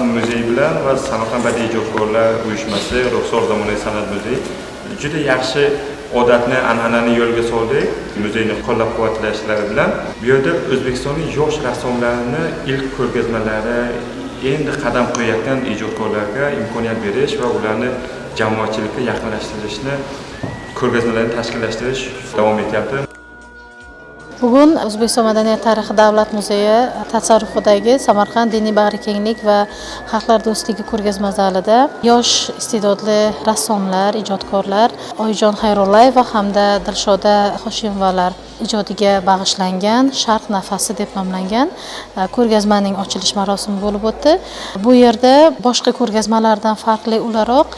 Muzey bilan va Samarqand badiiy ijodkorlar uyushmasi, Ruxsor zamonaviy san'at muzeyi juda yaxshi odatni, an'anani yo'lga soldik. Muzeyni qo'llab-quvvatlashlari bilan bu yerda O'zbekistonning yosh rassomlarini ilk ko'rgazmalari, endi qadam qo'yayotgan ijodkorlarga imkoniyat berish va ularni jamoatchilikka yaqinlashtirishni, ko'rgazmalarni tashkillashtirish davom etyapti. Bugun O'zbekiston madaniyat tarixi davlat muzeyi tasarrufidagi Samarqand diniy bag'rikenglik va xalqlar do'stligi ko'rgazma zalida yosh iste'dodli rassomlar, ijodkorlar Oyijon Xayrullayeva hamda Dilshoda Hoshimovalar ijodiga bag'ishlangan Sharq nafasi deb nomlangan ko'rgazmaning ochilish marosimi bo'lib o'tdi. Bu yerda boshqa ko'rgazmalardan farqli o'laroq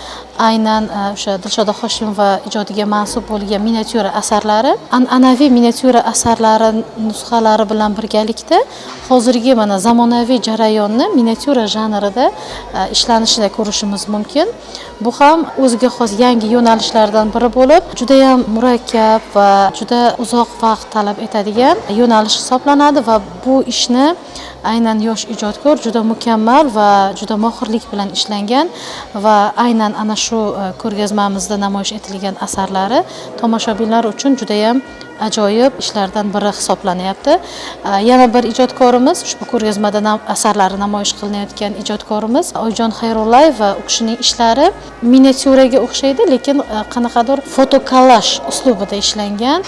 aynan o'sha Dilshoda Hoshimova ijodiga mansub bo'lgan miniatyura asarlari, an'anaviy miniatyura asarlari nusxalari bilan birgalikda hozirgi mana zamonaviy jarayonni miniatyura janrida ishlanishini ko'rishimiz mumkin. Bu ham o'ziga xos yangi yo'nalishlardan biri bo'lib, juda ham murakkab va juda uzoq vaqt talab etadigan yo'nalish hisoblanadi va bu ishni aynan yosh ijodkor juda mukammal va juda mohirlik bilan ishlangan va aynan ana shu ko'rgazmamizda namoyish etilgan asarlari tomoshabinlar uchun juda ham ajoyib ishlardan biri hisoblanyapti. Yana bir ijodkorimiz, ushbu ko'rgazmada asarlari namoyish qilinayotgan ijodkorimiz Oyijon Xayrullayeva, u kishining ishlari miniatyuraga o'xshaydi, lekin qanaqadir fotokollaj uslubida ishlangan.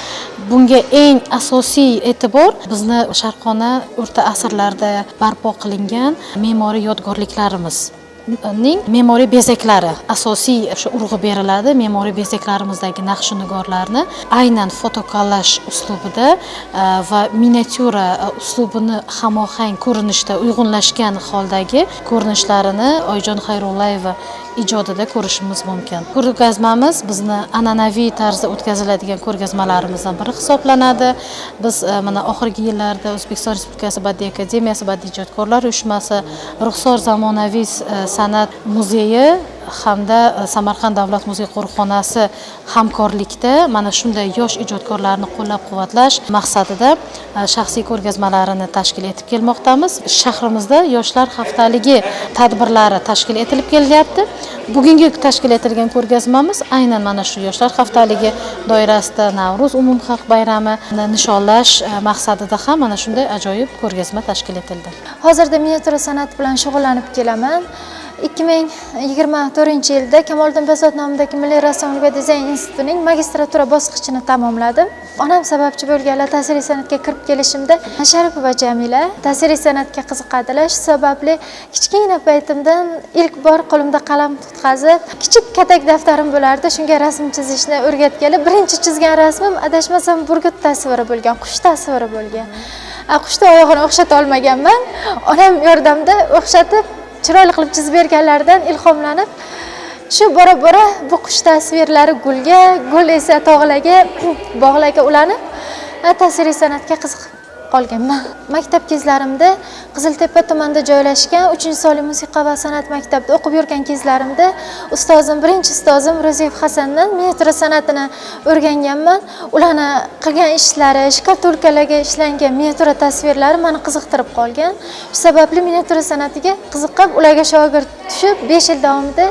Bunga eng asosiy e'tibor bizni sharqona o'rta asrlarda barpo qilingan me'moriy yodgorliklarimiz ning me'moriy bezaklari asosiy o'sha urg'u beriladi. Me'moriy bezaklarimizdagi naqsh nigorlarni aynan fotokollaj uslubida va miniatyura uslubini hamohang ko'rinishda uyg'unlashgan holdagi ko'rinishlarini Oyijon Xayrullayeva ijodida ko'rishimiz mumkin. Ko'rgazmamiz bizni an'anaviy tarzda o'tkaziladigan ko'rgazmalarimizdan biri hisoblanadi. Biz mana oxirgi yillarda O'zbekiston Respublikasi Badiiy akademiyasi, Badiiy ijodkorlar uyushmasi, Ruxsor zamonaviy san'at muzeyi hamda Samarqand davlat muzey qo'riqxonasi hamkorlikda mana shunday yosh ijodkorlarni qo'llab-quvvatlash maqsadida shaxsiy ko'rgazmalarini tashkil etib kelmoqdamiz. Shahrimizda yoshlar haftaligi tadbirlari tashkil etilib kelyapti. Bugungi tashkil etilgan ko'rgazmamiz aynan mana shu yoshlar haftaligi doirasida Navro'z umumxalq bayrami nishonlash maqsadida ham mana shunday ajoyib ko'rgazma tashkil etildi. Hozirda miniatyura san'ati bilan shug'ullanib kelaman. 2024-yilda Kamoliddin Behzod nomidagi Milliy rassomlik va dizayn institutining magistratura bosqichini tamomladim. Onam sababchi bo'lganlar tasviriy san'atga kirib kelishimda. Sharipova Jamila tasviriy san'atga qiziqadilar. Shu sababli kichkina paytimdan ilk bor qo'limda qalam tutqazib, kichik katak daftarim bo'lardi, shunga rasm chizishni o'rgatganlar. Birinchi chizgan rasmim, adashmasam, burgut tasviri bo'lgan, qush tasviri bo'lgan. Qushni oyog'ini o'xshata olmaganman. Onam yordamida o'xshatib, chiroyli qilib chizib berganlaridan ilhomlanib, shu bora bora bu qush tasvirlari gulga, gul esa tog'larga, bog'larga ulanib, tasviriy san'atga qiziqib qolganman. Maktab kezlarimda Qiziltepa tumanida joylashgan 3-sonli musiqa va san'at maktabida o'qib yurgan kezlarimda ustozim, birinchi ustozim Ro'ziyev Hasandan miniatyura san'atini o'rganganman. Ularni qilgan ishlari, shkatulkalarga ishlangan miniatyura tasvirlari meni qiziqtirib qolgan. Shu sababli miniatyura san'atiga qiziqib, ularga shogird tushib, 5 yil davomida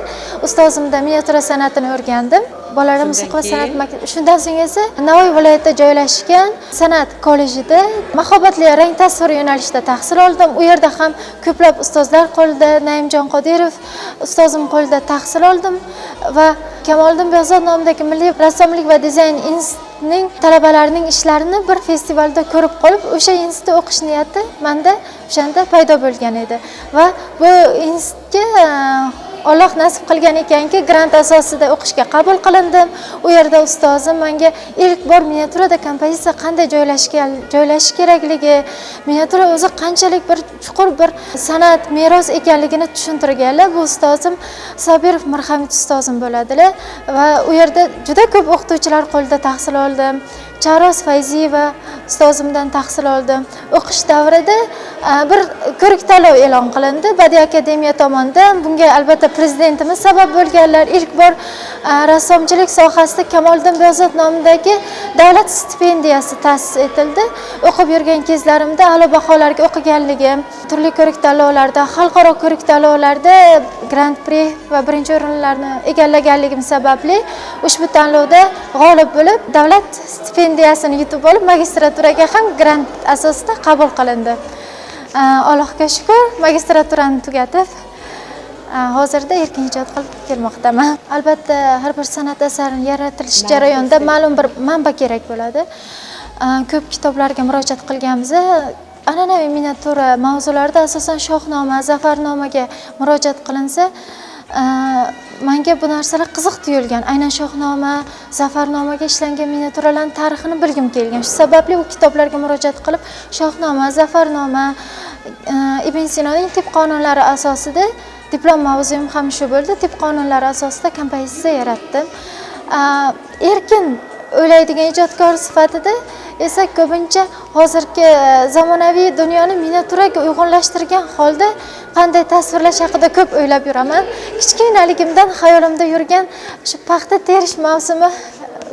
ustozimdan miniatyura san'atini o'rgandim. Bolalar musiqa va san'at maktabi. Shundan so'ng esa Navoiy viloyatida joylashgan san'at kollejida mahobatli rang tasviri yo'nalishida tahsil oldim. U yerda ham ko'plab ustozlar qo'lida, Naimjon Qodirov ustozim qo'lida tahsil oldim va Kamoliddin Behzod nomidagi Milliy rassomlik va dizayn institutining talabalarining ishlarini bir festivalda ko'rib qolib, o'sha institutda o'qish niyati menda o'shanda paydo bo'lgan edi. Va bu institutga Alloh nasib qilgan ekanki, grant asosida o'qishga qabul qilindim. U yerda ustozim menga ilk bor miniatyurada kompozitsiya qanday joylashishi kerakligi, miniatyura o'zi qanchalik bir chuqur bir san'at meros ekanligini tushuntirganlar. Bu ustozim Sobirov Mirhamid ustozim bo'ladilar va u yerda juda ko'p o'qituvchilar qo'lida tahsil oldim. Charos Fayziyeva ustozimdan tahsil oldim. O'qish davrida bir ko'rik tanlov e'lon qilindi Badiiy akademiya tomonidan. Bunga albatta prezidentimiz sabab bo'lganlar. Ilk bor rassomchilik sohasida Kamoliddin Behzod nomidagi davlat stipendiyasi ta'sis etildi. O'qib yurgan kezlarimda a'lo baholarga o'qiganligim, turli ko'rik tanlovlarda, xalqaro ko'rik tanlovlarda Grand Prix va birinchi o'rinlarni egallaganligim sababli ushbu tanlovda g'olib bo'lib, davlat stipendiyasini yutib olib, magistraturaga ham grant asosida qabul qilindi. Allohga shukur, magistraturani tugatib, hozirda erkin ijod qilib kelmoqdaman. Albatta, har bir san'at asarini yaratilish jarayonida ma'lum bir manba kerak bo'ladi. Ko'p kitoblarga murojaat qilganmiz. An'anaviy miniatyura mavzularida asosan Shohnoma, Zafarnomaga murojaat qilinsa, manga bu narsalar qiziq tuyulgan. Aynan Shohnoma, Zafarnomaga ishlangan miniatyuralarning tarixini bilgim kelgan. Shu sababli u kitoblarga murojaat qilib, Shohnoma, Zafarnoma, Ibn Sinoning tib qonunlari asosida diplom mavzuyim ham shu bo'ldi. Tib qonunlari asosida kompozitsiya yaratdim. Erkin o'ylaydigan ijodkor sifatida esa ko'pincha hozirgi zamonaviy dunyoni miniatyuraga uyg'unlashtirgan holda qanday tasvirlash haqida ko'p o'ylab yuraman. Kichkinaligimdan xayolimda yurgan shu paxta terish mavsumi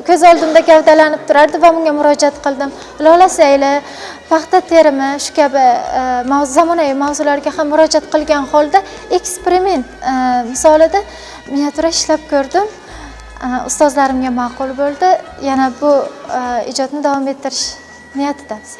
ko'z oldimda gavdalanib turardi va bunga murojaat qildim. Lola sayli, paxta terimi shu kabi zamonaviy mavzularga ham murojaat qilgan holda eksperiment misolida miniatyura ishlab ko'rdim. Ustozlarimga ma'qul bo'ldi. Yana bu ijodni davom ettirish niyatidamiz.